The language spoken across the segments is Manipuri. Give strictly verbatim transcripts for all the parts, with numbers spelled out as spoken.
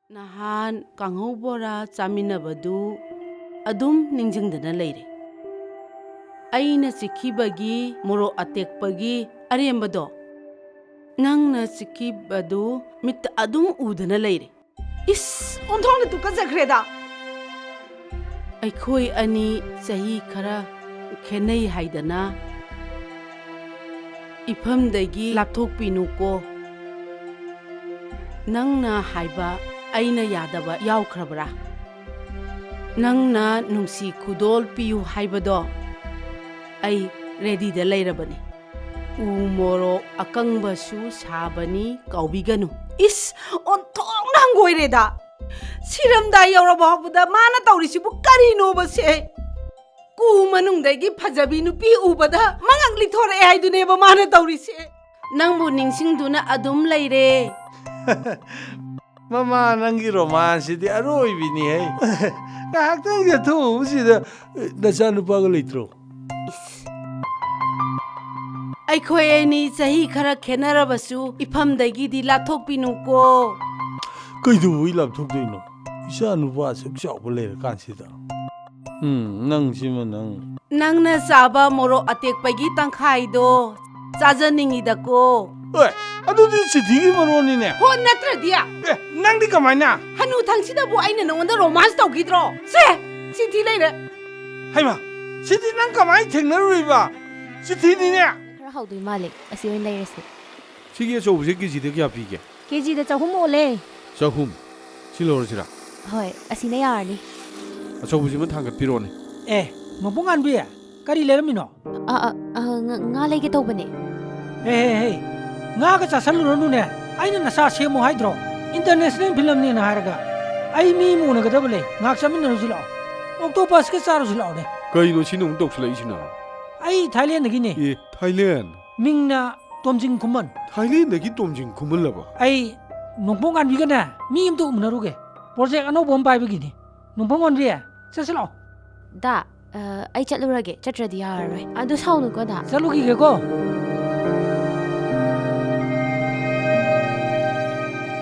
ꯅꯍꯥꯟ ꯀꯥꯡꯍꯧ ꯕꯣꯔꯥ ꯆꯥꯃꯤꯟꯅꯕꯗꯨ ꯑꯗꯨꯝ ꯅꯤꯡꯁꯤꯡꯗꯅ ꯂꯩꯔꯦ꯫ ꯑꯩꯅ ꯆꯤꯛꯈꯤꯕꯒꯤ ꯃꯣꯔꯣꯛ ꯑꯇꯦꯛꯄꯒꯤ ꯑꯔꯦꯝꯕꯗꯣ, ꯅꯪꯅ ꯆꯤꯛꯈꯤꯕꯗꯨ ꯃꯤꯠꯇ ꯑꯗꯨꯝ ꯎꯗꯅ ꯂꯩꯔꯦ꯫ ꯏꯁ, ꯑꯣꯟꯊꯣꯛꯅ ꯇꯨꯀꯠꯆꯈ꯭ꯔꯦꯗ꯫ ꯑꯩꯈꯣꯏ ꯑꯅꯤ ꯆꯍꯤ ꯈꯔ ꯈꯦꯠꯅꯩ ꯍꯥꯏꯗꯅ ꯏꯐꯝꯗꯒꯤ ꯂꯥꯞꯊꯣꯛꯄꯤꯅꯨꯀꯣ꯫ ꯅꯪꯅ ꯍꯥꯏꯕ ꯑꯩꯅ ꯌꯥꯗꯕ ꯌꯥꯎꯈ꯭ꯔꯕ꯭ꯔꯥ? ꯅꯪꯅ ꯅꯨꯡꯁꯤ ꯈꯨꯗꯣꯜ ꯄꯤꯌꯨ ꯍꯥꯏꯕꯗꯣ ꯑꯩ ꯔꯦꯗꯤꯗ ꯂꯩꯔꯕꯅꯤ꯫ ꯎ ꯃꯣꯔꯣꯛ ꯑꯀꯪꯕꯁꯨ ꯁꯥꯕꯅꯤ, ꯀꯥꯎꯕꯤꯒꯅꯨ꯫ ꯏꯁ, ꯑꯣꯟꯊꯣꯛꯅ ꯍꯪꯒꯣꯏꯔꯦꯗ꯫ ꯁꯤꯔꯝꯗꯥꯏ ꯌꯧꯔꯕ ꯐꯥꯎꯕꯗ ꯃꯥꯅ ꯇꯧꯔꯤꯁꯤꯕꯨ ꯀꯔꯤꯅꯣꯕ ꯁꯦ? ꯀꯨ ꯃꯅꯨꯡꯗꯒꯤ ꯐꯖꯕꯤ ꯅꯨꯄꯤ ꯎꯕꯗ ꯃꯉꯛ ꯂꯤꯊꯣꯔꯛꯑꯦ ꯍꯥꯏꯗꯨꯅꯦꯕ ꯃꯥꯅ ꯇꯧꯔꯤꯁꯦ꯫ ꯅꯪꯕꯨ ꯅꯤꯡꯁꯤꯡꯗꯨꯅ ꯑꯗꯨꯝ ꯂꯩꯔꯦ꯫ ꯃꯃꯥ, ꯅꯪꯒꯤ ꯔꯣꯃꯥꯟꯁꯁꯤꯗꯤ ꯑꯔꯣꯏꯕꯤꯅꯤꯍꯦ꯫ ꯉꯥꯏꯍꯥꯛꯇꯪ ꯆꯠꯊꯣꯛꯎꯕꯁꯤꯗ ꯅꯆꯥꯅꯨꯄꯥꯒ ꯂꯩꯇ꯭ꯔꯣ? ꯑꯩꯈꯣꯏ ꯑꯅꯤ ꯆꯍꯤ ꯈꯔ ꯈꯦꯠꯅꯔꯕꯁꯨ ꯏꯐꯝꯗꯒꯤꯗꯤ ꯂꯥꯞꯊꯣꯛꯄꯤꯅꯨꯀꯣ꯫ ꯀꯩꯗꯧꯕꯩ ꯂꯥꯞꯊꯣꯛꯇꯣꯏꯅꯣ? ꯏꯆꯥ ꯅꯨꯄꯥ ꯑꯁꯨꯛ ꯆꯥꯎꯕ ꯂꯩꯔꯀꯥꯟꯁꯤꯗ꯫ ꯎꯝ, ꯅꯪꯁꯤꯃ ꯅꯪ꯫ ꯅꯪꯅ ꯆꯥꯕ ꯃꯣꯔꯣꯛ ꯑꯇꯦꯛꯄꯒꯤ ꯇꯪꯈꯥꯏꯗꯣ ꯆꯥꯖꯅꯤꯡꯉꯤꯗꯀꯣ꯫ ꯑꯦ, ꯑꯗꯨꯗꯤ ꯆꯤꯊꯤꯒꯤ ꯃꯔꯣꯟꯅꯤꯅꯦ꯫ ꯍꯣ, ꯅꯠꯇ꯭ꯔꯗꯤ? ꯑꯦ, ꯅꯪꯗꯤ ꯀꯃꯥꯏꯅ? ꯍꯅꯨꯊꯪꯁꯤꯗꯕꯨ ꯑꯩꯅ ꯅꯉꯣꯟꯗ ꯔꯣꯃꯥꯟꯁ ꯇꯧꯈꯤꯗ꯭ꯔꯣ? ꯁꯦ, ꯆꯤꯊꯤ ꯂꯩꯔꯦ꯫ ꯍꯩꯃꯥ, ꯁꯤꯗꯤ ꯅꯪ ꯀꯃꯥꯏꯅ ꯊꯦꯡꯅꯔꯨꯔꯤꯕ? ꯆꯤꯊꯤꯅꯤꯅꯦ꯫ ꯈꯔ ꯍꯥꯎꯗꯣꯏ ꯃꯥꯜꯂꯦ꯫ ꯑꯁꯤ ꯑꯣꯏꯅ ꯂꯩꯔꯁꯦ꯫ ꯁꯤꯒꯤ ꯑꯆꯧꯕꯁꯦ ꯀꯦꯖꯤꯗ ꯀꯌꯥ ꯄꯤꯒꯦ? ꯀꯦꯖꯤꯗ ꯆꯍꯨꯝ ꯑꯣꯜꯂꯦ꯫ ꯆꯍꯨꯝ? ꯁꯤ ꯂꯧꯔꯁꯤꯔꯥ? ꯍꯣꯏ, ꯑꯁꯤꯅ ꯌꯥꯔꯅꯤ꯫ ꯑꯆꯧꯕꯁꯤꯃ ꯊꯥꯡꯒꯠꯄꯤꯔꯣꯅꯦ꯫ ꯑꯦ, ꯅꯣꯡꯄꯣꯛ ꯉꯥꯟꯕꯤ, ꯀꯔꯤ ꯂꯩꯔꯝꯃꯤꯅꯣ? ꯑ, ꯑ, ꯑ, ꯉ-, ꯉꯥ ꯂꯩꯒꯦ ꯇꯧꯕꯅꯦ꯫ ꯍꯦ, ꯍꯦ, ꯍꯦ, ꯉꯥꯒ ꯆꯥꯁꯜꯂꯨꯔꯅꯨꯅꯦ꯫ ꯑꯩꯅ ꯅꯁꯥ ꯁꯦꯝꯃꯣ ꯍꯥꯏꯗ꯭ꯔꯣ? International filmꯅꯦꯅ ꯍꯥꯏꯔꯒ꯫ ꯑꯩ ꯃꯤ ꯑꯃ ꯎꯅꯒꯗꯕ ꯂꯩ꯫ ꯉꯥꯏꯍꯥꯛ ꯆꯠꯃꯤꯟꯅꯔꯨꯁꯤ ꯂꯥꯛꯑꯣ꯫ Octopusꯀ ꯆꯥꯔꯨꯁꯤ ꯂꯥꯛꯑꯣꯅꯦ꯫ ꯀꯩꯅꯣ ꯁꯤꯅ ꯑꯃꯨꯛ ꯇꯧꯁꯜꯂꯛꯏꯁꯤꯅ? ꯑꯩ Thailandꯗꯒꯤꯅꯦ꯫ ꯑꯦ, Thailand? ꯃꯤꯡꯅ ꯇꯣꯝꯖꯤꯡ ꯈꯨꯃꯟ꯫ Thailandꯗꯒꯤ ꯇꯣꯝꯖꯤꯡ ꯈꯨꯃꯜꯂꯕ? ꯑꯩ ꯅꯣꯡꯄꯣꯛ ꯉꯥꯟꯕꯤꯒꯅꯦ ꯃꯤ ꯑꯝꯇ ꯎꯅꯔꯨꯒꯦ꯫ Project ꯑꯅꯧꯕ ꯑꯃ ꯄꯥꯏꯕꯒꯤꯅꯦ꯫ ꯅꯣꯡꯄꯣꯛ ꯉꯥꯟꯕꯤ, ꯆꯠꯁꯤ ꯂꯥꯛꯑꯣ꯫ ꯗꯥ, ꯑ, ꯑꯩ ꯆꯠꯂꯨꯔꯒꯦ꯫ ꯆꯠꯇ꯭ꯔꯗꯤ ꯌꯥꯔꯔꯣꯏ꯫ ꯑꯗꯨ ꯁꯥꯎꯅꯨꯀꯣ, ꯗꯥ꯫ ꯆꯠꯂꯨꯈꯤꯒꯦꯀꯣ꯫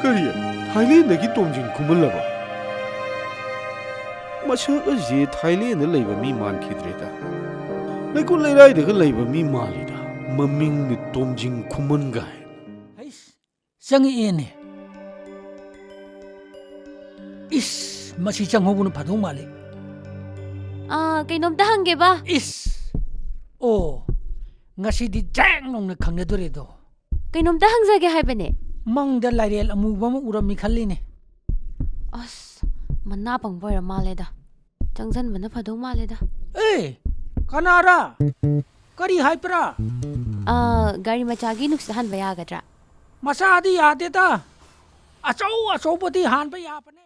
ꯀꯔꯤ? ꯊꯥꯏꯂꯦꯟꯗꯒꯤ ꯇꯣꯝꯖꯤꯟ ꯈꯨꯃꯟꯂꯕ? ꯃꯁꯛ ꯑꯁꯤ ꯊꯥꯏꯂꯦꯟꯗ ꯂꯩꯕ ꯃꯤ ꯃꯥꯟꯈꯤꯗ꯭ꯔꯦꯗ꯫ ꯂꯩꯀꯣꯜ ꯂꯩꯔꯥꯏꯗꯒ ꯂꯩꯕ ꯃꯤ ꯃꯥꯜꯂꯤꯗ꯫ ꯃꯃꯤꯡꯅ ꯇꯣꯝꯖꯤꯟ ꯈꯨꯃꯟ ꯀꯥꯏꯅ꯫ ꯍꯩꯁ, ꯆꯪꯉꯛꯑꯦꯅꯦ꯫ ꯏꯁ, ꯃꯁꯤ ꯆꯪꯍꯧꯕꯅ ꯐꯗꯧ ꯃꯥꯜꯂꯤ꯫ ꯑꯥ, ꯀꯩꯅꯣꯝꯇ ꯍꯪꯒꯦꯕ꯫ ꯏꯁ! ꯑꯣ, ꯉꯁꯤꯗꯤ ꯖꯦꯡ ꯂꯥꯎꯅ ꯈꯪꯅꯗꯣꯔꯦꯗꯣ꯫ ꯀꯩꯅꯣꯝꯇ ꯍꯪꯖꯒꯦ ꯍꯥꯏꯕꯅꯦ꯫ ꯃꯪꯗ ꯂꯥꯏꯔꯦꯜ ꯑꯃꯨꯕ ꯑꯃ ꯎꯔꯝꯃꯤ ꯈꯜꯂꯤꯅꯦ꯫ ꯑꯁ, ꯃꯅꯥ ꯄꯪꯕ ꯑꯣꯏꯔ ꯃꯥꯜꯂꯦꯗ꯫ ꯆꯪꯁꯟꯕꯅ ꯐꯗꯧ ꯃꯥꯜꯂꯦꯗ꯫ ꯑꯦ, ꯀꯅꯥꯔ? ꯀꯔꯤ ꯍꯥꯏꯕ꯭ꯔꯥ? ꯑꯥ, ꯒꯥꯔꯤ ꯃꯆꯥꯒꯤ ꯅꯨꯡꯁꯤꯠ ꯍꯥꯟꯕ ꯌꯥꯒꯗ꯭ꯔꯥ? ꯃꯆꯥꯗꯤ ꯌꯥꯗꯦꯗ꯫ ꯑꯆꯧ ꯑꯆꯧꯕꯗꯤ ꯍꯥꯟꯕ ꯌꯥꯕꯅꯦ꯫